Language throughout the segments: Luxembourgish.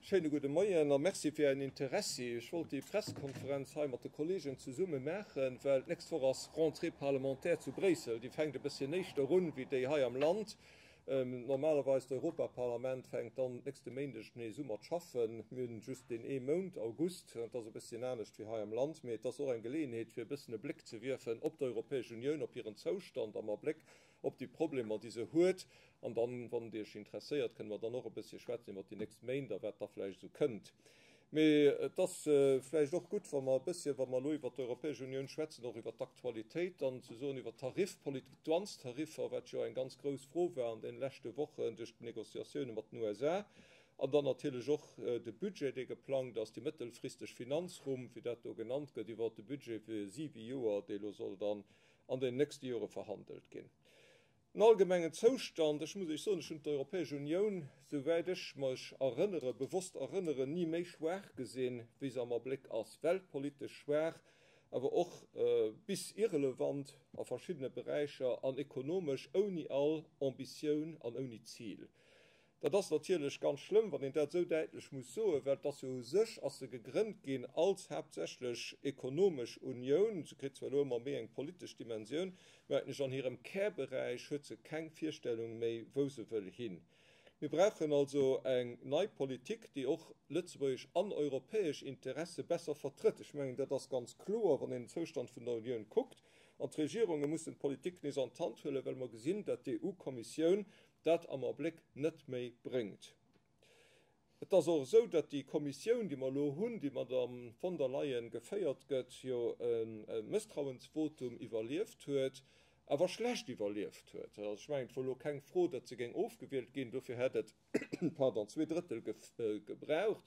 Schéine gudde Moien a Merci fir Ären Interessi. Ech wollt déi Presskonferenz hei mat de Kolleegen zesumme maachen, well d'nächst Woch ass Rentrée parlementaire zu Bréissel. Déi fänkt e bësschen éischter un wéi déi hei am Land. Normalerweis d'Europaparlament fänkt dann nächste Méindeg nees u mat schaffen. Mir hunn just deen ee Mount, August. Dat ass e bësschen anescht wéi hei am Land, mee et ass och eng Geleeënheet fir e bëssen e Bléck ze wierfen op d'Europäesch Unioun, op hiren Zoustand am Abléck op déi Problemer, déi se huet. An dann, wann et Iech interesséiert, kënne mer dann och e bëssche schwätzen iwwert déi nächst Méint a wat da vläicht esou kënnt. Mee et ass vläicht och gutt, wa mer e bësschen, wa mer elo iwwert d'Europäesch Unioun schwätzen, och iwwert d'Aktualitéit dann ze soen, iwwert d'Tariffpolitik, d'Douanestariffer, wat jo eng ganz grouss Fro war an deene leschte Wochen duerch d'Négociatioune mat den USA, an dann natierlech och de Budget, dee geplangt ass, déi mëttelfristeg Finanzrumm, wéi dat do genannt gëtt, iwwert de Budget fir siwe Joer, dee elo soll dann an den nächste Jore verhandelt ginn. Den allgemengen Zoustand, ech muss Iech soen, ech hunn d'Europäesch Unioun, souwäit ech mech erënnere, bewosst erënneren, ni méi schwaach gesinn, wéi se am Abléck ass. Weltpolitesch schwaach, awer och bis irrelevant a verschiddene Beräicher an ekonomesch ouni all Ambitioun an ouni Zil. Dat ass natierlech ganz schlëmm, wann een dat esou däitlech muss soen, well et ass jo u sech ass se gegrënnt ginn als haaptsächlech ekonomesch Unioun. Se kritt zwar elo ëmmer méi eng politesch Dimensioun, mä eigentlech an hirem Kärberäich huet se keng Virstellung méi, wou se wëll hin. Mir brauchen also eng nei Politik, déi och lëtzebuergesch an europäesch Interesse besser vertrëtt. Ech mengen, dat ass ganz kloer, wann een den Zoustand vun der Unioun kuckt. An d'Regierunge mussen d'Politik nees an d'Hand huelen, well mer gesinn, dat d'EU-Kommissioun dat am Abléck net méi bréngt. Et ass och esou, datt déi Kommissioun, déi mer elo hunn, déi Madame von der Leyen geféiert gëtt, jo e Mësstrauensvotum iwwerlieft huet, awer schlecht iwwerlieft huet. Also ech mengen, et wor elo keng Fro, datt se géing ofgewielt ginn, dofir hätt et, pardon, zweedrëttel gebraucht.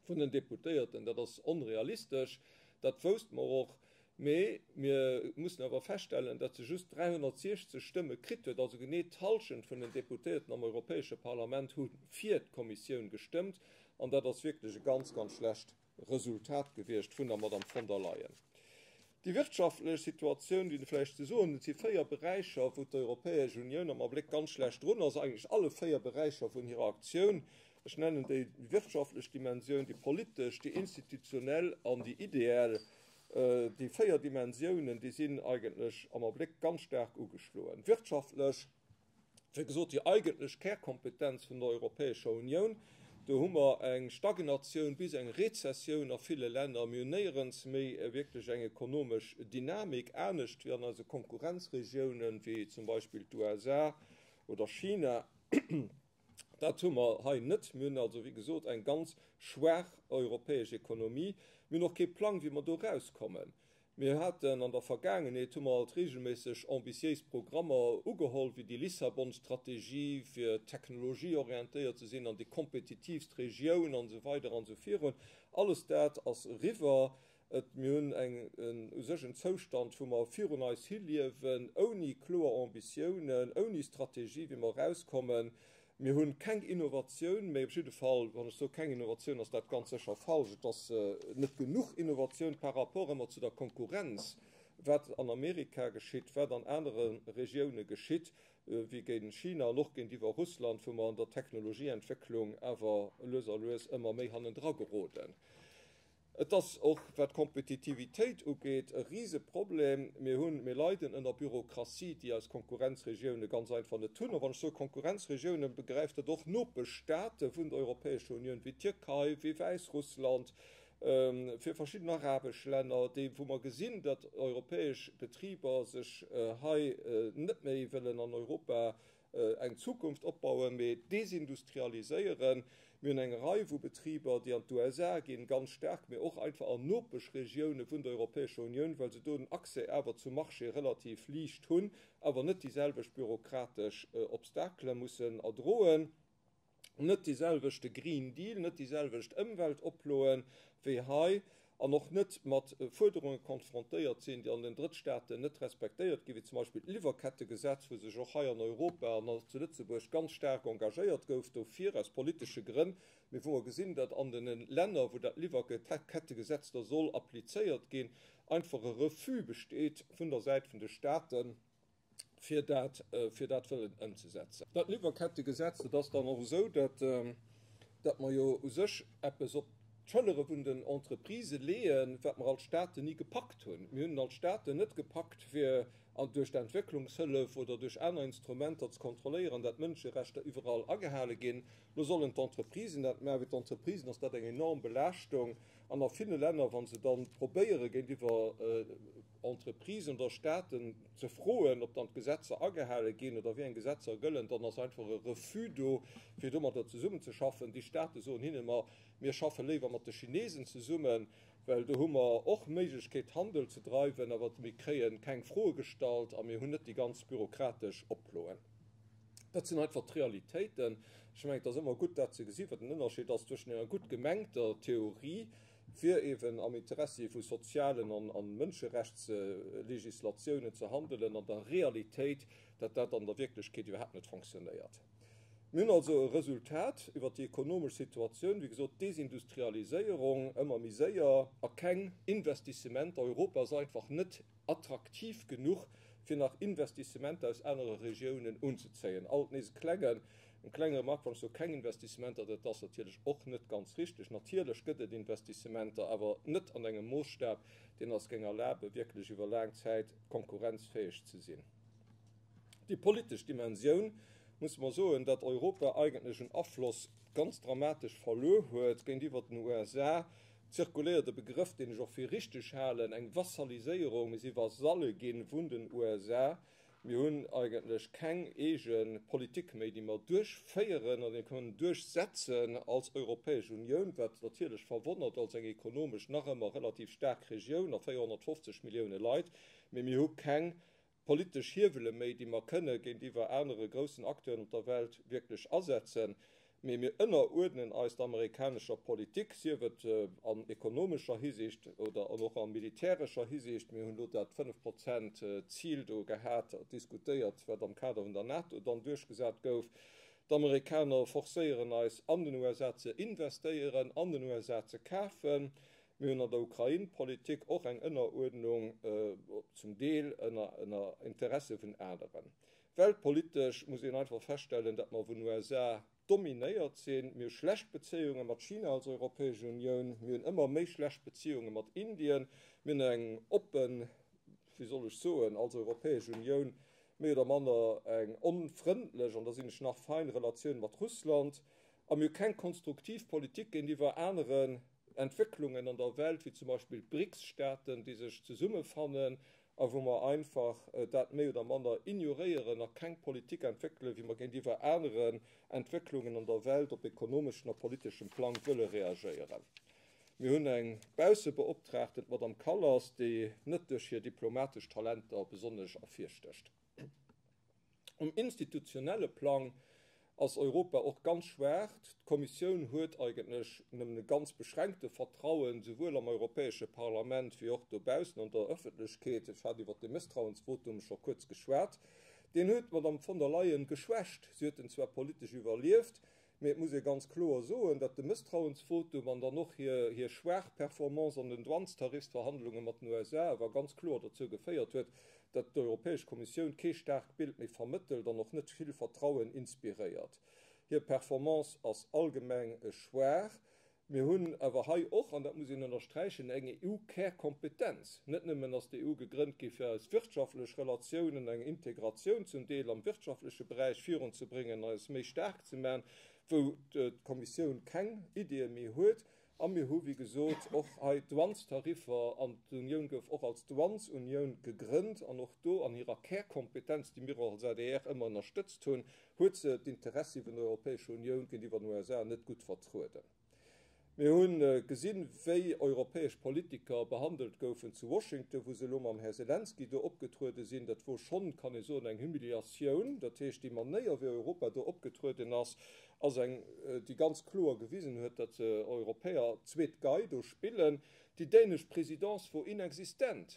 vun den Deputéierten, dat ass onrealistesch, dat wousste mer och, mee mir mussen awer feststellen, datt se just 360 Stëmme kritt huet, also genee d'Halschent vun den Deputéierten am Europäesche Parlament hu fir d'Kommissioun gestëmmt, an dat ass wierklech e ganz, ganz schlecht Resultat gewiescht vun der Madame von der Leyen. Déi wirtschaftlech Situatioun, déi vläicht ze soen, et si 4 Beräicher, wou d'Europäesch Unioun am Abléck ganz schlecht drun ass, eigentlech alle 4 Beräicher vun hirer Aktioun. Ech nennen déi wirtschaftlech Dimensioun, déi politesch, déi institutionell an déi ideell. Déi 4 Dimensiounen, déi sinn eigentlech am Abléck ganz staark ugeschloen. Wirtschaftlech. wéi gesot, déi eigentlech Kärkompetenz vun der Europäescher Unioun. Do hu mer eng Stagnatioun bis eng Rezessioun a ville Länner. Mir hunn néierens méi wierklech eng ekonomesch Dynamik, anescht wéi an eise Konkurrenzregiounen, wéi zum Beispill d'USA oder China. Dat hu mer hei net. Mir hunn also, wéi gesot, eng ganz schwaach europäesch Ekonomie. Mir hunn och kee Plang, wéi mer do erauskommen. Mir haten an der Vergaangenheet, hu mer alt regelméisseg ambitiéis Programmer ugeholl, wéi déi Lissabon-Strategie, fir technologieorientéiert ze sinn an déi kompetitiivst Regioun an esou weider an esou virun. Alles dat ass eriwwer. Et, mir hunn eng, u sech en Zoustand, wou mer virun eis hiliewen, ouni kloer Ambitiounen, ouni Strategie, wéi mer erauskommen. Mir hunn keng Innovatioun méi, op jidde Fall, wann ech soe keng Innovatioun, ass dat ganz sécher falsch, et ass net genuch Innovatioun par rapport ëmmer zu der Konkurrenz, wat an Amerika geschitt, wat an anere Regioune geschitt, wéi géint China an och géintiwwer Russland, wou mer an der Technologieentwécklung awer lues a lues ëmmer méi hannendra geroden. Et ass och, wat d'Kompetitivitéit ugeet, e Riseproblem. Mir hunn, mir leiden ënner Bürokratie, déi eis Konkurrenzregioune ganz einfach net hunn. A wann ech soe Konkurrenzregiounen, begräift dat och Nopeschstate vun der Europäescher Unioun, wéi d'Tierkei, wéi Wäissrussland, fir verschidden arabesch Länner, déi, wou mer gesinn, datt europäesch Betriber sech hei net méi wëllen an Europa eng Zukunft opbauen, mee desindustrialiséieren. Mir hunn eng Rei vu Betriber, déi an d'USA ginn, ganz staark, mee och einfach an Nopeschregioune vun der Europäescher Unioun, well se do den Accès awer zum Marché relativ liicht hunn, awer net déi selwecht bürokratesch Obstakele mussen erdroen. net dee selwechte Green Deal, net déi selwecht Ëmweltoploen wéi hei an och net mat Fuerderunge konfrontéiert sinn, déi an den Drëttstaaten net respektéiert ginn, wéi zum Beispill d'Liwwerkettegesetz, wou sech och hei an Europa an och zu Lëtzebuerg ganz staark engagéiert gouf dofir, aus politesche Grënn, mee wou mer gesinn, datt an den Länner, wou dat Liwwerkettegesetz da soll applizéiert ginn, einfach e Refus besteet vun der Säit vun de Staaten. fir dat, fir dat wëllen ëmzesetzen. Dat Liwwerkettegesetz, dat ass dann och esou, dat. datt mer jo u sech eppes op d'Schëllere vun den Entreprisë leeën, wat mer als Staaten ni gepackt hunn. Mir hunn als Staaten net gepackt, fir duerch d'Entwécklungshëllef oder duerch aner Instrumenter ze kontrolléieren, dat d'Mënscherechter iwwerall agehale ginn. Lo sollen d'Entreprisen dat maachen. Fir d'Entreprisen ass dat eng enorm Belaaschtung. An a ville Länner, wa se dann probéiere géintiwwer Entreprisen oder Staaten ze froen, ob dann d'Gesetzer agehale ginn oder wéi eng Gesetzer gëllen, dann ass einfach e Refus do, fir domadder zesummenzeschaffen. Déi Staate soen hinne, Ma mir schaffe léiwer mat de Chinesen zesummen, well do hu mer och Méiglechkeet, Handel ze dreiwen, awer mir kréie keng Froe gestallt a mir hunn net déi ganz bürokratesch Oploen. Dat sinn einfach d'Realitéiten. Ech mengen, et ass ëmmer gutt, dat ze gesinn, wat den Ënnerscheed ass zwëschen enger gutt gemengter Theorie, fir eeben am Interessi vu sozialen an Mënscherechtslegislatiounen ze handelen, an der Realitéit, datt dat an der Wierklechkeet iwwerhaapt net fonctionnéiert. Mir hunn also e Resultat iwwert déi ekonomesch Situatioun, wéi gesot, Desindustrialiséierung ëmmer méi séier a keng Investissementer. Europa ass einfach net attraktiv genuch, fir nach Investissementer aus anere Regiounen unzezéien. Alt nees e klengen, eng kleng Remarque, wann ech soe keng Investissementer, dat ass natierlech och net ganz richteg. Natierlech gëtt et Investissementer, awer net an engem Moosstab, deen eis géing erlaben, wierklech iwwer laang Zäit konkurrenzfäeg ze sinn. Déi politesch Dimensioun, musse mer soen, datt Europa eigentlech un Afloss ganz dramatesch verluer huet géintiwwer den USA. Zirkuléiert e Begrëff, deen ech och fir richteg halen, eng Vassaliséierung. Mir si Vasalle gi vun den USA. Mir hunn eigentlech keng eege Politik méi, déi mer duerchféieren an déi mer kënnen duerchsetzen als Europäesch Unioun, wat natierlech verwonnert als eng ekonomesch nach ëmmer relativ staark Regioun a 450 Millioune Leit. Mee mir hu keng politesch Hiewele méi, déi mer kënne géintiwwer anere groussen Acteuren op der Welt wierklech asetzen, mee mir ënneruerdnen eis der amerikanescher Politik, sief et an ekonomescher Hisiicht oder an och a militärescher Hisiicht. Mir hunn elo dat Fënnef-Prozent-Zil do gehat, diskutéiert, wat am Kader vun der NATO dann duerchgesat gouf. D'Amerikaner forcéieren eis, an den USA ze investéieren, an den USA ze kafen. Mir hunn an der Ukrain-Politik och eng Ënneruerdnung, zum Deel ënner Interesse vun aneren. Weltpolitesch muss een einfach feststellen, datt mer vun USA dominéiert sinn. Mir hu schlecht Bezéiunge mat China als Europäesch Unioun, mir hunn ëmmer méi schlecht Bezéiunge mat Indien, mir hunn eng oppen, wéi soll ech soen, als Europäesch Unioun méi oder manner eng onfrëndlech, an da sinn ech nach fein, Relatioun mat Russland a mir hu keng konstruktiv Politik géintiwwer anere Entwécklungen an der Welt, wéi zum Beispill d'BRICS-Staaten, déi sech zesummefannen a wou mer einfach dat méi oder manner ignoréieren a keng Politik entwéckelen, wéi mer géintiwwer aneren Entwécklungen an der Welt op ekonomeschen a politeschem Plang wëlle reagéieren. Mir hunn eng Baussebeoptraagten, d'Madame Kallas, déi net duerch hir diplomatesch Talenter besonnesch ervirstécht. Um institutionelle Plang ass Europa och ganz schwaach. D'Kommissioun huet eigentlech nëmmen e ganz beschränkte Vertrauen, souwuel am Europäesche Parlament wéi och dobaussen an der Ëffentlechkeet. Ech hat iwwert de Mësstrauensvotum scho kuerz geschwat. Deen huet d'Madame von der Leyen geschwächt. Si huet en zwar politesch iwwerlieft, Mee et muss ee ganz kloer soen, datt de Mësstrauensvotum an dann och hir schwaach Performance an den Douanestarifsverhandlunge mat den USA awer ganz kloer dozou geféiert huet, datt d'Europäesch Kommissioun kee staarkt Bild méi vermëttelt an och net vill Vertrauen inspiréiert. Hir Performance ass allgemeng schwaach. Mir hunn awer hei och, an dat muss een ënnersträichen, eng EU-Kärkompetenz. Net nëmmen ass d'EU gegrënnt gi fir eis wirtschaftlech Relatiounen, eng Integratioun zum Deel am wirtschaftleche Beräich virunzebréngen, eis méi staark ze maachen, wou d'Kommissioun keng Ideeë méi huet, a mir hu wéi gesot och hei d'Douanestariffer, an d'Unioun gouf och als Douanesunioun gegrënnt, an och do an hirer Kärkompetenz, déi mir och als adr ëmmer ënnerstëtzt hunn, huet se d'Interessi vun der Europäescher Unioun géintiwwer den USA net gutt vertrueden. Mir hu gesinn, wéi europäesch Politiker behandelt goufen zu Washington, wou se elo mam Här Selenskyj do opgetruede sinn. Dat wor schonn, kann ee soen, eng Humiliatioun. Dat heescht, déi Manéier, wéi Europa do opgetrueden ass, ass eng, déi ganz kloer gewisen huet, datt Europäer zweet Gei do spillen. Déi dänesch Présidence wor inexistent.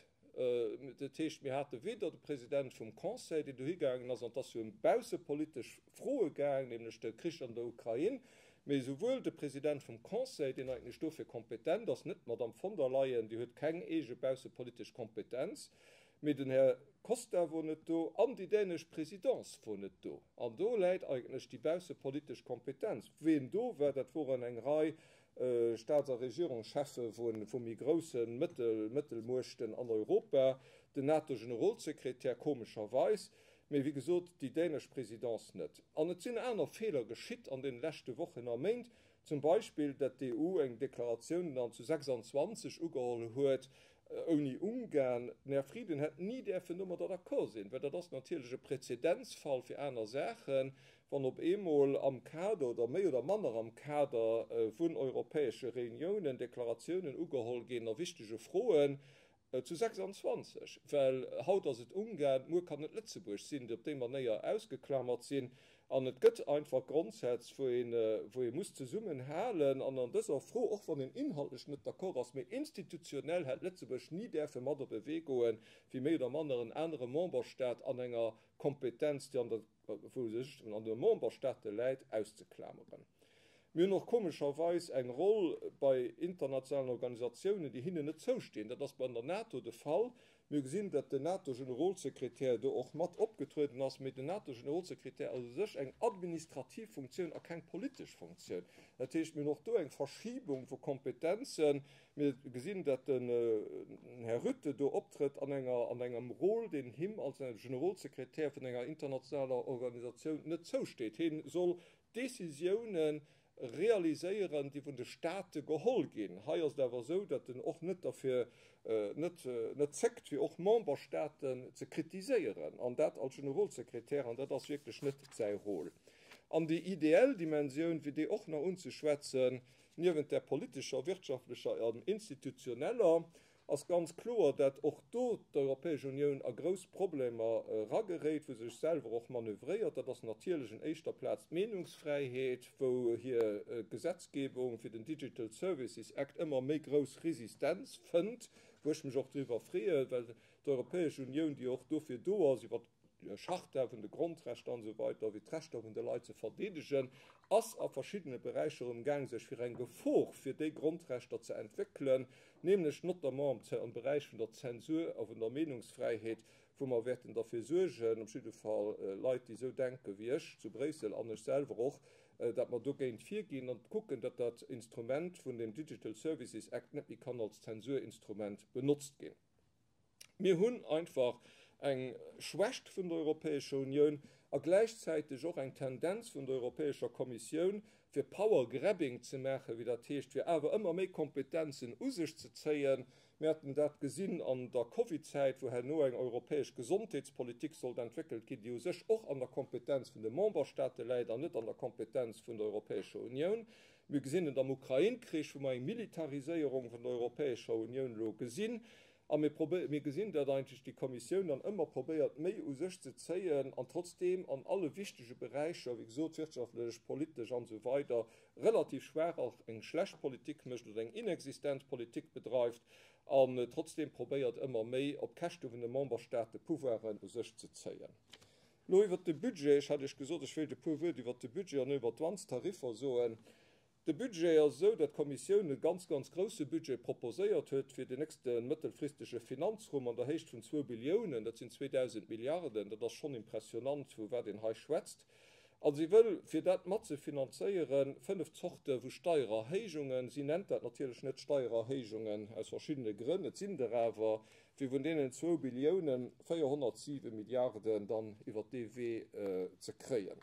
Dat heescht, mir hate weder de President vum Conseil, deen dohi gaangen ass, an et ass jo ëm baussepolitesch Froe gaang, nämlech de Krich an der Ukrain, mee esouwuel de President vum Conseil, deen eigentlech dofir kompetent ass, net d'Madame von der Leyen, déi huet keng eege baussepolitesch Kompetenz. Mee den Här Costa wor net do an déi dänesch Présidence wor net do. An do läit eigentlech déi baussepolitesch Kompetenz. Ween do war, dat woren eng Rei Staats a Regierungscheffe vu méi grousse Mëttelmuechten an Europa, den NATO-Generolsekretär komescherweis, mee wéi gesot déi dänesch Présidence net. An et sinn aner Feeler geschitt an deene leschte Wochen a Méint, zum Beispill dat d'EU eng Deklaratioun dann zu 26 ugeholl huet ouni Ungarn. Den Här Frieden hätt ni däerfen domadder d'accord sinn, well dat ass natierlech e Präzedenzfall fir aner Saachen, wann op eemol am Kader oder méi oder manner am Kader vun europäesche Reuniounen Deklaratiounen ugeholl ginn a wichtege Froen, zu 26, well haut ass et Ungarn, muer kann et Lëtzebuerg sinn, déi op déi Manéier ausgeklamert sinn. An et gëtt einfach Grondsätz, wou een, wou ee muss zesummenhalen. An an dëser Fro, och wann een inhaltlech net d'accord ass, mee institutionell hätt Lëtzebuerg ni däerfe mat op e Wee goen, wéi méi oder manner en anere Memberstaat an enger Kompetenz, déi an der wou sech an de Memberstaate läit, auszeklameren. Mir hunn och komescherweis eng Roll bei internationalen Organisatiounen, déi hinnen net zoustinn. Dat ass bei der NATO de Fall. Mir hu gesinn, datt den NATO-Generolsekretär do och mat opgetrueden ass, mee den NATO-Generolsekretär ass u sech eng administrativ Funktioun a keng politesch Funktioun. Dat heescht, mir hunn och do eng Verschibung vu Kompetenzen. Mir gesinn, datt den Här Rutte do optrëtt an enger, an engem Rôle, deen him als Generolsekretär vun enger internationaler Organisatioun net zousteet. Hie soll Décisiounen realiséieren, déi vun de State geholl ginn. Hei ass et awer esou, datt en och net derfir, net, net zéckt, fir och Memberstaten ze kritiséieren, an dat als Generolsekretär, an dat ass wierklech net säi Rôle. An déi ideell Dimensioun, fir déi och nach unzeschwätzen, Niewent där politescher, wirtschaftlecher an institutioneller ass ganz kloer, dat och do d'Europäesch Unioun a grouss Problemer erageréit, wou se sech selwer och manövréiert. Dat ass natierlech un éischter Plaz d'Meenungsfräiheet, wou hir Gesetzgebung fir den Digital Services Act ëmmer méi grouss Resistenz fënnt, wou ech mech och driwwer freeë, well d'Europäesch Unioun, déi och dofir do ass, iwwer Charta vun de Grondrechter an esou weider, wéi d'Rechter vun de Leit ze verdeedegen, ass a verschiddene Beräicher um Gaang sech fir eng Gefor fir déi Grondrechter ze entwéckelen, nämlech notamment am Beräich vun der Zensur a vun der Meenungsfräiheet, wou mer wäerten derfir suergen, op jidde Fall Leit, déi esou denke wéi ech zu Bréissel an ech selwer och, dat mer dogéint virginn an kucken, datt dat Instrument vun dem Digital Services Act net méi kann als Zensurinstrument benotzt ginn. Mir hunn einfach eng Schwächt vun der Europäescher Unioun a gläichzäiteg och eng Tendenz vun der Europäescher Kommissioun, fir Power grabbing ze maachen, wéi dat heescht, fir awer ëmmer méi Kompetenzen u sech ze zéien. Mir haten dat gesinn an der Covidzäit, wou herno eng europäesch Gesondheetspolitik sollt entwéckelt ginn, déi u sech och an der Kompetenz vun de Memberstaate läit an net an der Kompetenz vun der Europäescher Unioun. Mir gesinn et am Ukrain-Krich, wou mer eng Militariséierung vun der Europäescher Unioun elo gesinn. A mir mir gesinn, datt eigentlech déi Kommissioun dann ëmmer probéiert, méi u sech ze zéien an trotzdeem an alle wichtege Beräicher, wéi gesot, wirtschaftlech, politesch an esou weider, relativ schwaach ass, eng schlecht Politik mécht oder eng inexistent Politik bedreift an trotzdeem probéiert, ëmmer méi op Käschte vun de Memberstaate Pouvoiren u sech ze zéien. Elo iwwert de Budget, Ech hat Iech gesot, ech wéilt e puer Wuert iwwert de Budget an iwwert d'Douanestariffer soen. De Budget ass esou, datt d'Kommissioun e ganz, ganz grouse Budget proposéiert huet fir den nächste mëttelfristege Finanzrumm an der Héicht vun zwou Billiounen, dat sinn 2.000 Milliarden, dat ass schonn impressionant, vu wat een hei schwätzt. A si wëll, fir dat mat ze finanzéieren, fënnef Zorte vu Steiererhéijungen, si nennt dat natierlech net Steiererhéijungen, aus verschiddene Grënn, et sinn der awer, fir vun deenen zwou Billiounen 407 Milliarden dann iwwert dee Wee ze kréien.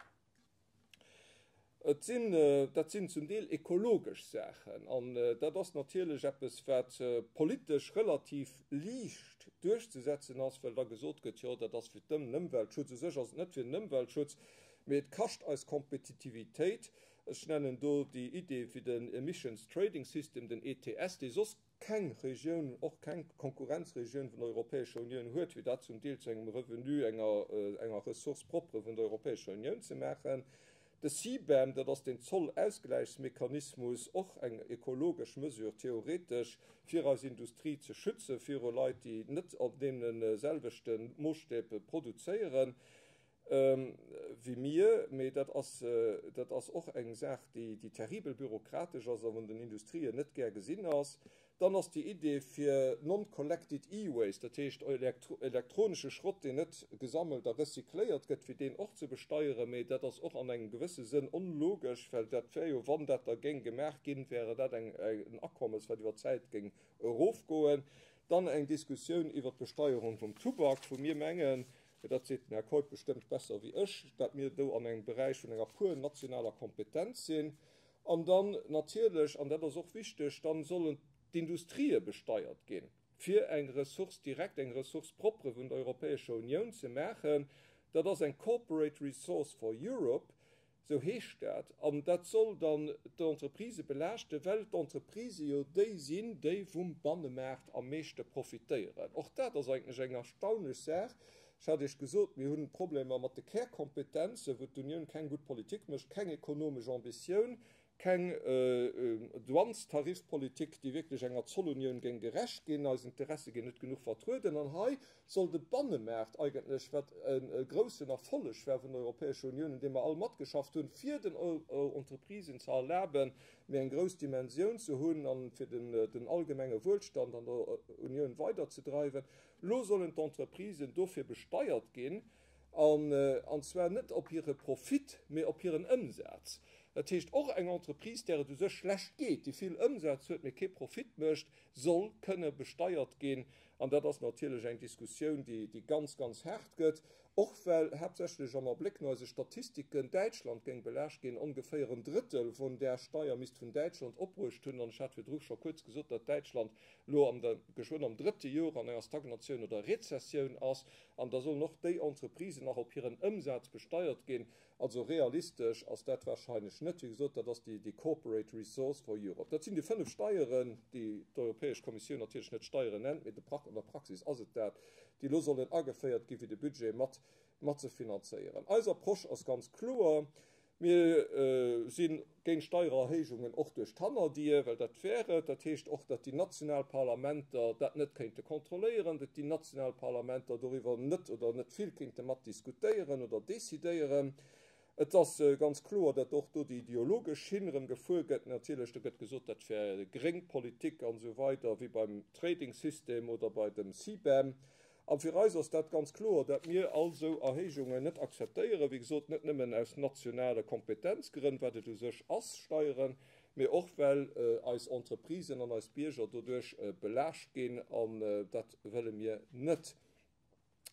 Et sinn, dat sinn zum Deel ekologesch Saachen an dat ass natierlech eppes, wat politesch relativ liicht duerchzesetzen ass, well da gesot gëtt, jo dat ass fir den Ëmweltschutz. U sech ass et net fir den Ëmweltschutz, mee et kascht eis Kompetitivitéit. Ech nennen do déi Idee fir den Emissions Trading System, den ETS, dee soss keng Regioun, och keng Konkurrenzregioun vun der Europäescher Unioun huet, fir dat zum Deel zu engem Revenu, enger, enger Ressource propre vun der Europäescher Unioun ze maachen. De CBAM, dat ass den Zollausgläichsmechanismus, och eng ekologesch Mesure theoretesch, fir eis Industrie ze schütze viru Leit, déi net op deene selwechte Moosstäb produzéieren. Wéi mir, mee dat ass, dat ass och eng Saach, déi, déi terribel bürokratesch ass a vun den Industrien net gär gesinn ass. Dann ass déi Idee fir non-collected e-waste, dat heescht elektronesche Schrott, deen net gesammelt a recycléiert gëtt, fir deen och ze besteieren, mee dat ass och an engem gewësse Sënn onlogesch, well dat wär jo, wann dat da géing gemaach ginn, wäre dat eng, en Akommes, wat iwwer d'Zäit géing erofgoen. Dann eng Diskussioun iwwert d'Besteierung vum Tubak, wou mir mengen, Mä dat seet den Här Keup bestëmmt besser wéi ech, dat mir do an engem Beräich vun enger puer nationaler Kompetenz sinn. An dann natierlech, an dat ass och wichteg, dann sollen d'Industrië besteiert ginn, fir eng Ressource directe, eng Ressource propre vun der Europäescher Unioun ze maachen. Dat ass eng Corporate Resource for Europe. Sou heescht dat. An dat soll dann d'Entreprisë belaaschten, well d'Entreprisë jo déi sinn, déi vum Bannemaart am meeschte profitéieren. Och dat ass eigentlech eng erstaunlech Saach. Ech hat Iech gesot, mir hunn Problemer mat de Kärkompetenzen, wou d'Unioun keng gutt Politik mécht, keng ekonomesch Ambitioun, Keng Douanestarifpolitik, déi wierklech enger Zollunioun géing gerecht ginn. Eis Interesse ginn net genuch vertrueden. An hei soll de Bannemaart eigentlech, wat e groussen Erfolleg war vun der Europäescher Unioun, un deem mer all matgeschafft hunn, fir den Entreprisen ze erlaben, méi eng grouss Dimensioun ze hunn a fir den allgemenge Wuelstand an der Unioun weiderzedreiwen, elo sollen d'Entreprisen dofir besteiert ginn, An zwar net op hire Profit, mee op hiren Ëmsaz. Dat heescht, och eng Entreprise, där et u sech schlecht geet, déi vill Ëmsaz huet, mee kee Profit mécht, soll kënne besteiert ginn. An dat ass natierlech eng Diskussioun, déi ganz, ganz haart gëtt, och well haaptsächlech am Abléck no eise Statistiken Däitschland géing belaascht ginn, ongeféier en Drëttel vun där Steier misst vun Däitschland opbruecht hunn. An ech hat virdru scho kuerz gesot, datt Däitschland elo an der, geschwënn am drëtte Joer an enger Stagnatioun oder Rezessioun ass. An da sollen och déi Entreprisen nach op hiren Ëmsaz besteiert ginn. Also realistesch ass dat wahrscheinlech net. Wéi gesot, dat ass déi Corporate Resource for Europe. Dat sinn déi 5 Steieren, déi d'Europäesch Kommissioun natierlech net Steieren nennt, mee an der Praxis ass et dat, déi elo sollen ageféiert gi fir de Budget mat matzefinanzéieren. Eis Approche ass ganz kloer, Mir si géint Steiererhéijungen och duerch d'Hannerdier, well dat wär et. Dat heescht och, datt déi national Parlamenter dat net kéinte kontrolléieren, datt déi national Parlamenter doriwwer net oder net vill kéinte mat diskutéieren oder decidéieren. Et ass ganz kloer, datt och do déi ideologesch Schinn erëm gefuer gëtt. Natierlech, do gëtt gesot, dat wär gréng Politik an esou weider, wéi beim Trading System oder bei dem CBAM. A fir eis ass dat ganz kloer, dat mir all esou Erhéijungen net akzeptéieren, wéi gesot, net nëmmen aus nationale Kompetenzgrënn, wat et u sech ass, Steieren, mee och well eis Entreprisen an eis Bierger doduerch belaascht ginn, an dat wëlle mir net.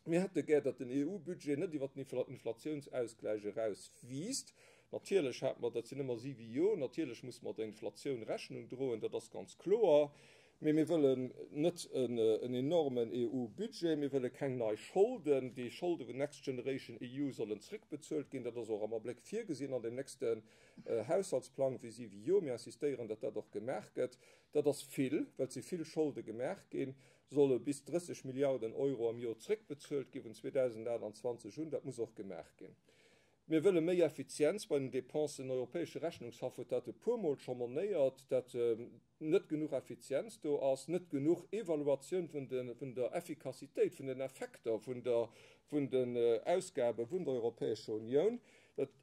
Mir hätte gär, datt den EU-Budget net iwwer den Inflatiounsausgläich eraus wiisst. Natierlech hat mer, dat sinn ëmmer siwe Joer, natierlech muss mer der Inflatioun Rechnung droen, dat ass ganz kloer. Mee mir wëllen net en enormen EU-Budget, mir wëlle keng nei Scholden. Déi Scholde vun Next Generation EU sollen zréckbezuelt ginn. Dat ass och am Abléck virgesinn an deem nächsten Haushaltsplang vis-à-vis jo. Mir insistéieren, datt dat och gemaach gëtt. Dat ass vill, well et si vill Scholde gemaach ginn, solle bis 30 Milliarden Euro am Joer zréckbezuelt gi vun 2028 un. Dat muss och gemaach ginn. Mir wëlle méi Effizienz bei den Dépensen. Den Europäesche Rechnungshaff huet dat e puermol scho monéiert, dat net genuch Effizienz do ass, net genuch Evaluatioun vun der Effikassitéit, vun den Effekter vun den Ausgabe vun der Europäescher Unioun.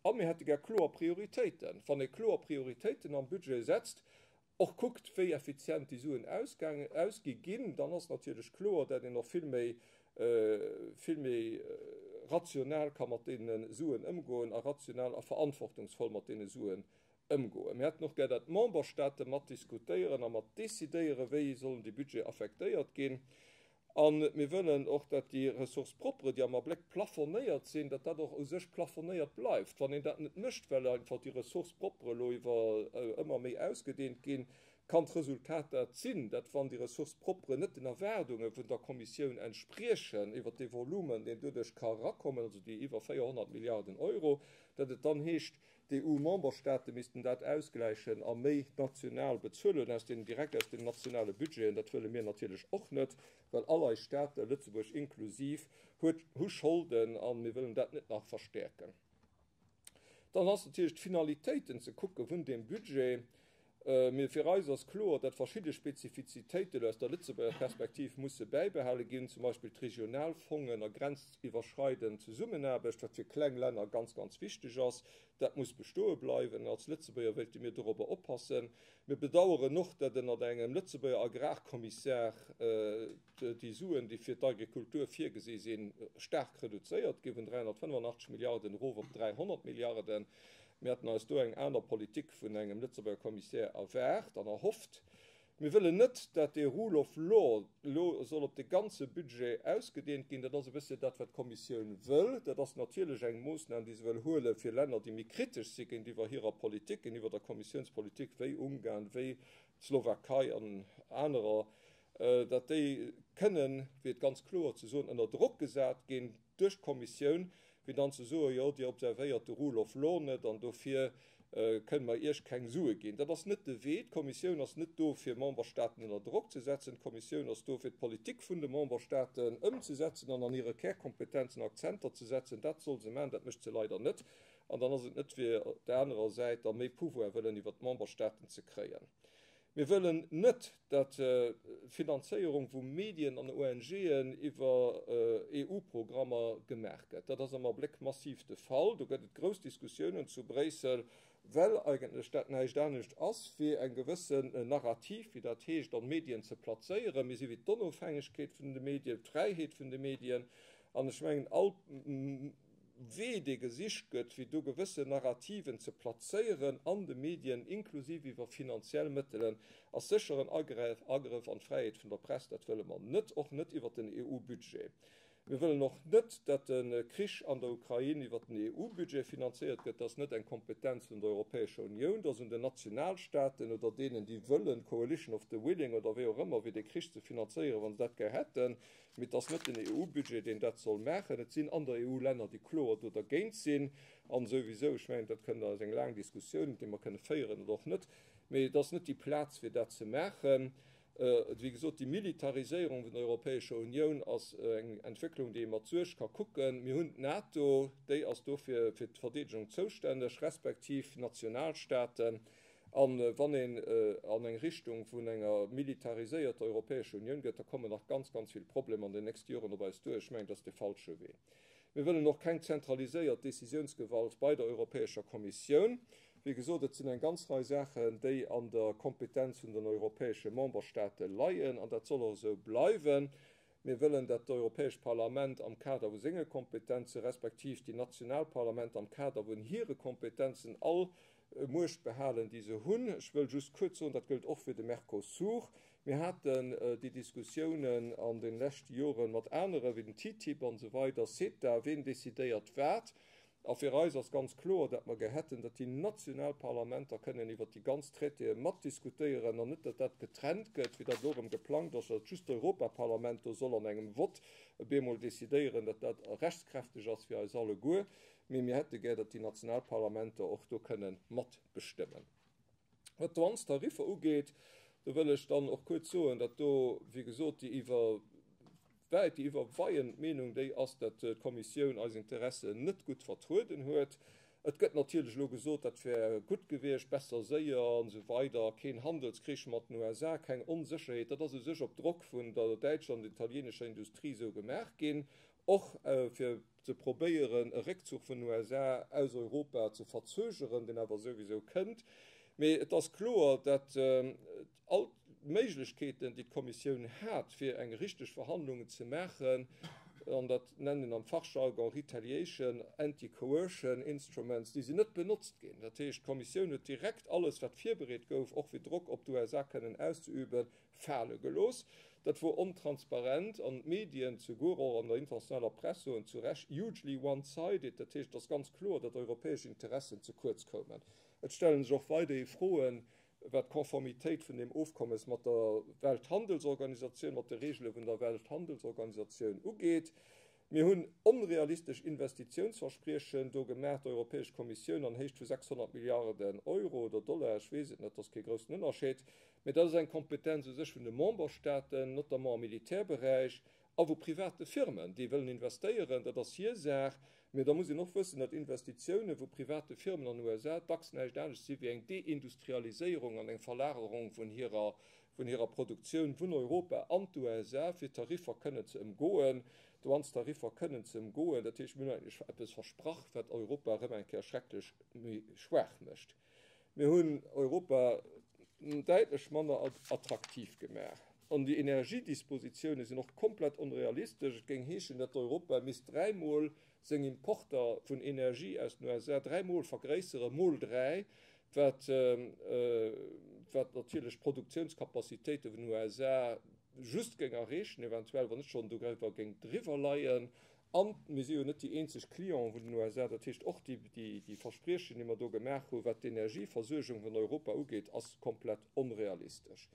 A mir hätte gär kloer Prioritéiten. Wann ee kloer Prioritéiten am Budget setzt, och kuckt, wéi effizient déi Suen ausgi ginn, dann ass natierlech kloer, dat een och vill méi, vill méi rational ka mat deene Suen ëmgoen a rational a verantwortungsvoll mat deene Suen ëmgoen. Mir hätten och gär, dat d'Memberstaate mat diskutéieren a mat decidéieren, wéi sollen déi Budget affektéiert ginn. A mir wëllen och, dat déi Ressources propres, déi am Abléck plafonnéiert sinn, datt dat och u sech plafonnéiert bleift. Wann een dat net mécht, well einfach déi Ressources propres elo iwwer ëmmer méi ausgedehnt ginn, kann d'Resultat dat sinn, dat wann déi Ressources propres net den Erwaardunge vun der Kommissioun entspriechen iwwert dee Volumen, deen doduerch ka erakommen, also déi iwwer 400 Milliarden Euro, datt et dann heescht, D'EU-Memberstaate missten dat ausgläichen a méi national bezuelen, aus den, direkt aus den nationale Budgeten. Dat wëlle mir natierlech och net, well all eis Staate, Lëtzebuerg inklusiv, huet, hu Scholden a mir wëllen dat net nach verstäerken. Dann ass natierlech d'Finalitéiten ze kucke vun deem Budget. Mee fir eis ass kloer, datt verschidde Spezifizitéiten aus der Lëtzebuerger Perspektiv musse bäibehale ginn, zum Beispill d'Regionalfongen a grenziwwerschreidend Zesummenaarbecht, wat fir kleng Länner ganz, ganz wichteg ass. Dat muss bestoe bleiwen. Als Lëtzebuerger wéilte mir dorobber oppassen. Mir bedauern och, datt ënnert engem Lëtzebuerger Agrarkommissar déi Suen, déi fir d'Agrikultur virgesi sinn, staark reduzéiert gi vun 385 Milliarden erof op 300 Milliarden. Mir haten eis do eng aner Politik vun engem Lëtzebuerger Kommissär erwaart an erhofft. Mir wëllen net, dat dee Rule of law elo soll op de ganze Budget ausgedehnt ginn. Dat ass e bësschen dat, wat d'Kommissioun wëll. Dat ass natierlech eng Moossnam, déi se wëll huelen, fir Länner, déi méi kritesch si géintiwwer hirer Politik, géintiwwer der Kommissiounspolitik, wéi Ungarn, wéi d'Slowakei an anerer, datt déi kënnen, fir et ganz kloer ze soen, ënner Drock gesat ginn duerch d'Kommissioun, fir dann ze soen, jo, Dir observéiert de Rule of law net an dofir kënne mer Iech keng Sue ginn. Dat ass net de Wee. D'Kommissioun ass net do, fir Memberstaaten ënner Drock ze setzen. D'Kommissioun ass do, fir d'Politik vun de Memberstaaten ëmzesetzen an an hire Kärkompetenzen Akzenter ze setzen. Dat soll se maachen, dat mécht se leider net. An dann ass et net, fir op der anerer Säit da méi Pouvoir wëllen iwwert d'Memberstaaten ze kréien. Mir wëllen net, dat d'Finanzéierung vu Medien an ONGen iwwer EU-Programmer gemaach gëtt. Dat ass am Abléck massiv de Fall. Do gëtt et grouss Diskussiounen zu Bréissel, well eigentlech dat näischt anescht ass, wéi eng gewëssen Narrativ, wéi dat heescht, an d'Medien ze plazéieren. Mir si fir d'Onofhängegkeet vun de Medien, d'Fräiheet vun de Medien. An ech mengen, all. Wee, dee gesicht gëtt, fir do gewëssen Narrativen ze plazéieren an de Medien, inklusiv iwwer finanziell Mëttelen, ass sécher en Agrëff an d'Fräiheet vun der Press. Dat wëlle mer net, och net iwwer den EU-Budget. Mir wëllen och net, datt de Krich an der Ukrain iwwer den EU-Budget finanzéiert gëtt. Dat ass net eng Kompetenz vun der Europäescher Unioun, dat ass un den Nationalstaaten oder deenen, déi wëllen, Coalition of the Willing oder wéi och ëmmer, fir dee Krich ze finanzéieren, wa se dat gär hätten. Mee et ass net den EU-Budget, deen dat soll maachen. Et sinn an der EU Länner, déi kloer do dergéint sinn. An souwisou, ech mengen, dat kënnt ass eng laang Diskussioun, déi mer kënne féieren oder och net, mee et ass net déi Plaz, fir dat ze maachen. Wéi gesot, déi Militariséierung vun der Europäescher Unioun ass eng Entwécklung, déi ee mat Suerg ka kucken. Mir hunn d'NATO, déi ass do fir d'Verdeedegung zoustänneg, respektiv d'Nationalstaaten. A wann een an eng Richtung vun enger militariséierter Europäescher Unioun gëtt, da kommen nach ganz, ganz vill Problemer an den nächste Joren op eis duer. Ech mengen, dat ass dee falsche Wee. Mir wëllen och keng zentraliséiert Décisiounsgewalt bei der Europäescher Kommissioun. Wéi gesot, et sinn eng ganz Rei Saachen, déi an der Kompetenz vun den europäesche Memberstate leien, an dat soll och esou bleiwen. Mir wëllen, datt d'Europäescht Parlament am Kader vu senge Kompetenze respektiv déi national Parlamenter am Kader vun hire Kompetenzen all Muecht behalen, déi se hunn. Ech wëll just kuerz soen, dat gëllt och fir de Mercosur, Mir haten déi Diskussiounen an de leschte Jore mat anere wéi den TTIP an esou weider, CETA, ween decidéiert wat. A fir eis ass ganz kloer, datt mer gär hätten, datt déi national Parlamenter kënnen iwwert déi ganz Traitéë matdiskutéieren an net, datt dat getrennt gëtt, wéi dat elo erëm geplangt ass, datt just d'Europaparlament do soll an engem Vott bemol decidéieren, datt dat rechtskräfteg ass fir eis alleguer. Mee mir hätte gär, datt déi national Parlamenter och do kënnen matbestëmmen. Wat d'Douanestariffer ugeet, do wëll ech dann och kuerz soen, datt do, wéi gesot, déi iwwer wäit, déi iwwerweiend Meenung déi ass, datt d'Kommissioun eis Interessen net gutt vertrueden huet. Et gëtt natierlech elo gesot, dat wär gutt gewiescht, besser séier an esou weider, keen Handelskrich mat den USA, keng Onsécherheet. Dat ass u sech op Drock vun der däitscher an der italienescher Industrie esou gemaach ginn, och fir ze probéieren, e Réckzuch vun den USA aus Europa ze verzögeren, deen awer souwisou kënnt. Mee et ass kloer, datt all d'Méiglechkeeten, déi d'Kommissioun hat, fir eng richteg Verhandlungen ze maachen, an dat nennt een am Fachjargon Retaliation, Anti-Coercion Instruments, déi sinn net benotzt ginn. Dat heescht, d'Kommissioun huet direkt alles, wat virbereet gouf, och fir Drock op d'USA kënnen auszeüben, fale gelooss. Dat wor ontransparent an d'Medien, zeguer och an der internationaler Press, soen zu Recht hugely one-sided. Dat heescht, et ass ganz kloer, datt europäesch Interessen ze kuerz koumen. Et stelle sech och weiderhi Froen, wat d'Konformitéit vun deem Ofkommes mat der Welthandelsorganisatioun, mat de Regele vun der Welthandelsorganisatioun ugeet. Mir hunn onrealistesch Investitiounsverspriechen do gemaach, d'Europäesch Kommissioun, an Héicht vu 600 Milliarden Euro oder Dollar, ech weess et net, dat ass kee groussen Ënnerscheed, mä dat ass eng Kompetenz u sech vun de Memberstaaten, notamment am Militärberäich, a vu private Firmen, déi wëllen investéieren, dat ass hir Saach. Mee da muss een och wëssen, datt Investitioune vu private Firmen an den USA dacks näischt anescht si wéi eng Deindustrialiséierung an eng Verlagerung vun hirer vun hirer Produktioun vun Europa an d'USA, fir d'Tariffer kënnen ze ëmgoen, d'Douanestariffer kënnen ze ëmgoen. Dat heescht, mir hunn eigentlech eppes versprach, wat Europa erëm eng Kéier schrecklech méi schwaach mécht. Mir hunn Europa däitlech manner attraktiv gemaach. An déi Energiedispositioune sinn och komplett onrealistesch. Et géing heeschen, datt Europa misst dräimol seng Importer vun Energie aus den USA dräimol vergréisseren, mol dräi, wat wat natierlech d'Produktiounskapazitéite vun den USA just géing erreechen, eventuell, wann net schonn doriwwer géing driwwer leien. An mir si jo net déi eenzeg Clienten vun den USA. Dat heescht, och déi Verspriechen, déi mer do gemaach hunn, wat d'Energieversuergung vun Europa ugeet, ass komplett onrealistesch.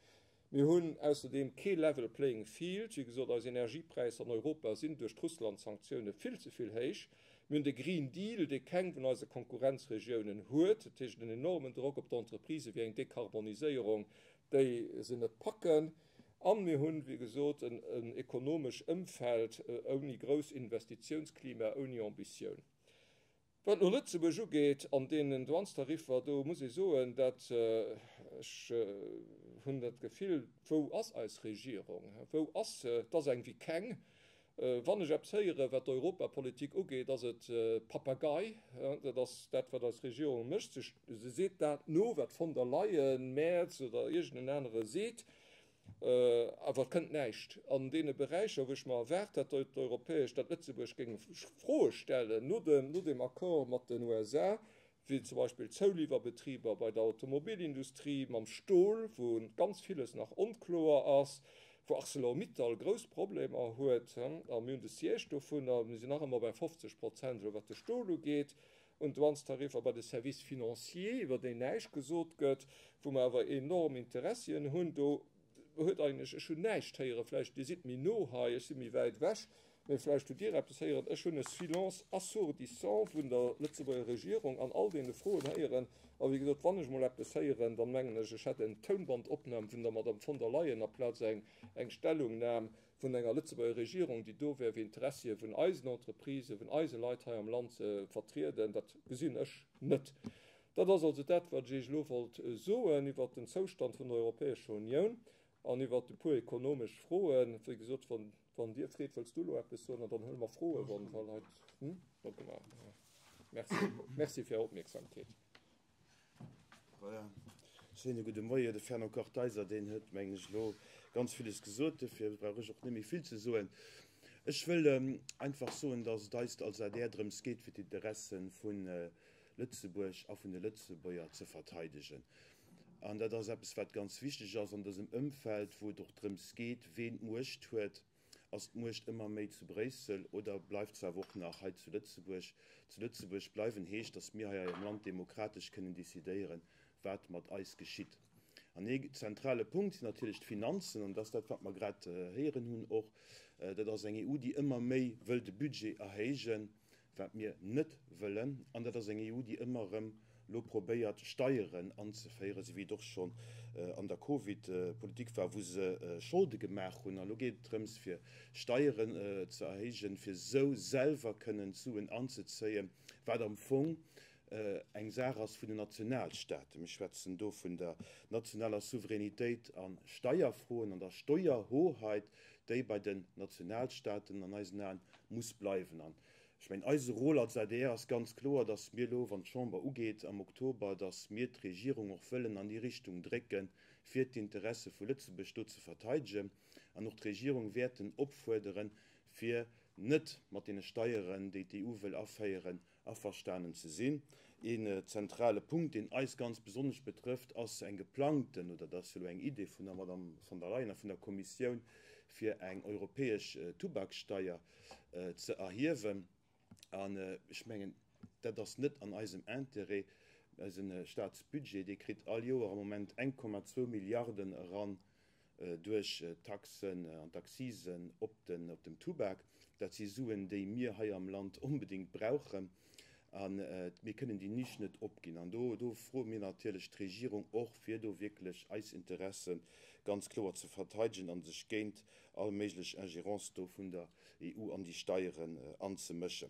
Mir hunn ausserdeem kee level playing field. Wéi gesot, eis Energiepräisser an Europa sinn duerch d'Russland-Sanktioune vill ze vill héich. Mir hunn de Green Deal, dee keng vun eise Konkurrenzregiounen huet. Dat heescht, en enormen Drock op d'Entreprisë fir eng Dekarboniséierung, déi se net packen. A mir hunn, wéi gesot, en ekonomesch Ëmfeld ouni grouss Investitiounsklima, ouni Ambitioun. Wat elo Lëtzebuerg ugeet an deenen Douanestariffer, do muss ee soen, dat ech hunn dat Gefill, wou ass eis Regierung, wou ass se? Et ass eng wéi keng. Wann ech eppes héieren, wat d'Europapolitik ugeet, ass et Papagei. Dat ass dat, wat eis Regierung mécht. Se seet dat no, wat d'Von der Leyen, Merz oder iergend en anere seet. Awer et kënnt näischt an deene Beräicher, wou ech mer erwaart hätt, datt d'europäesch, datt Lëtzebuerg géing Froe stellen no dem Accord mat den USA, wéi zum Beispill d'Zouliwwerbetriber bei der Automobilindustrie, mam Stol, wou ganz villes nach onkloer ass, wou Arcelor-Mittal grouss Problemer huet, a mir hunn de Siège dovunner, mir sinn nach ëmmer bei 50 Prozent elo wat de Stol ugeet, un Douanestariffer bei de Services financiers, iwwer déi näischt gesot gëtt, wou mer awer enorm Interessien hunn. Do huet eigentlech, ech hunn näischt héieren, vläicht Dir sidd méi no hei, ech si méi wäit ewech, mä vläicht hutt Dir eppes héieren, ech hunn e Silence assourdissant vun der Lëtzebuerger Regierung an all deene Froen héieren. A wéi gesot, wann ech emol eppes héieren, dann mengen ech, ech hätt eng Tounbandopnam vun der Madame von der Leyen aplaz eng eng Stellungnam vun enger Lëtzebuerger Regierung, déi do wär, fir Interessie vun eisen Entreprisen, vun eise Leit hei am Land ze vertrieden. Dat gesinn ech net. Dat ass also dat, wat ech Iech elo wollt soen iwwert den Zoustand vun der Europäescher Unioun an iwwert e puer ekonomesch Froen. Wéi gesot, wann Dir, Fred, wëlls du elo eppes soen an dann huele mer Froen, wann wa Leit, hm? Da gi mer. Merci. Merci fir Är Opmierksamkeet. Voilà. Schéine gudde Moien. De Fernand Kartheiser, deen huet, mengen ech, elo ganz villes gesot. Dofir brauch ech och net méi vill ze soen. Ech wëll einfach soen, datt et eis als adr drëms geet, fir d'Interesse vun Lëtzebuerg a vun de Lëtzebuerger ze verteidegen. An dat ass eppes, wat ganz wichteg ass an dësem Ëmfeld, wou et och drëms geet, ween d'Muecht huet. Ass d'Muecht ëmmer méi zu Bréissel oder bleift se awer och nach hei zu Lëtzebuerg? Zu Lëtzebuerg bleiwen heescht, datt mir hei am Land demokratesch kënnen decidéieren, wat mat eis geschitt. An ee zentrale Punkt sinn natierlech d'Finanzen, an dat ass dat, wat mer grad héieren hunn och. Dat ass eng EU, déi ëmmer méi wëll de Budget erhéijen, wat mir net wëllen, an dat ass eng EU, déi ëmmer erëm elo probéiert, Steieren anzeféieren, esou wéi et och schonn an der Covid-Politik war, wou se Scholde gemaach hunn. An elo geet et drëms, fir Steieren ze erhéijen, fir esou selwer kënnen d'Suen anzezéien, wat am Fong eng Saach ass vun den Nationalstaaten. Mir schwätzen do vun der nationaler Souveränitéit a Steierfroen, an der Steuerhoheit, déi bei den Nationalstaaten an eisen Aen muss bleiwen. An ech mengen, eise Rôle als adr ass ganz kloer, dass mir elo, wann d'Chamber ugeet am Oktober, dass mir d'Regierung och wëllen an déi Richtung drécken, fir d'Interesse vu Lëtzebuerg do ze verteidegen, an och d'Regierung wäerten opfuerderen, fir net mat deene Steieren, déi d'EU wëll aféieren, Averstanen ze sinn. Een zentrale Punkt, deen eis ganz besonnesch betrëfft, ass eng geplangten, oder dat ass jo elo eng Idee vun der Madame von der Leyen a vun der Kommissioun, fir eng europäesch Tubakssteier ze erhiewen. An ech mengen, dat ass net an eisem Intérêt. Eise Statsbudget, dee kritt all Joer am Moment 1,2 Milliarden eran duerch d'Taxen an d'Accisen op dem Tubak. Dat si Suen, déi mir hei am Land onbedéngt brauchen, a mir kënnen déi Nisch net opginn. An do do froe mir natierlech d'Regierung och, fir do wierklech eis Interesse ganz kloer ze verteidegen a sech géint all méiglech Ingérence do vun der EU an déi Steieren anzemëschen.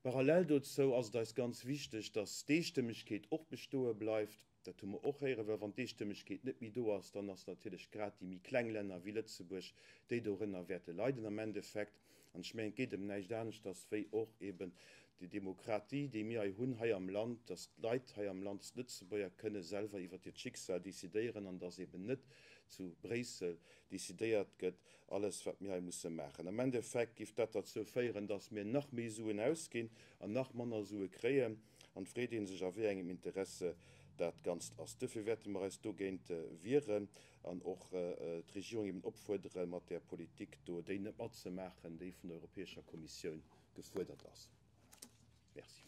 Parallel dozou ass et eis ganz wichteg, dass d'Eestëmmegkeet och bestoe bleift. Dat hu mer och héieren, well wann d'Eestëmmegkeet net méi do ass, dann ass natierlech grad déi méi kleng Länner wéi Lëtzebuerg, déi dorënner wäerte leiden am Endeffekt. An ech mengen, et geet ëm näischt aneschters wéi och eben déi Demokratie, déi mir hei hunn hei am Land, dass d'Leit hei am Land, dass d'Lëtzebuerger kënne selwer iwwert hiert Schicksal decidéieren an dass eben net zu Bréissel decidéiert gëtt, alles wat mir hei musse maachen. Am Endeffekt giff dat derzou féieren, dass mir nach méi Suen ausginn an nach manner Sue kréien. An et freet ee sech, a wéi engem Interesse dat Ganzt ass. Duerfir wäerte mer eis dogéint wieren an och d'Regierung eben opfuerdere mat där Politik do, déi net matzemaachen, déi vun der Europäescher Kommissioun gefuerdert ass. Merci.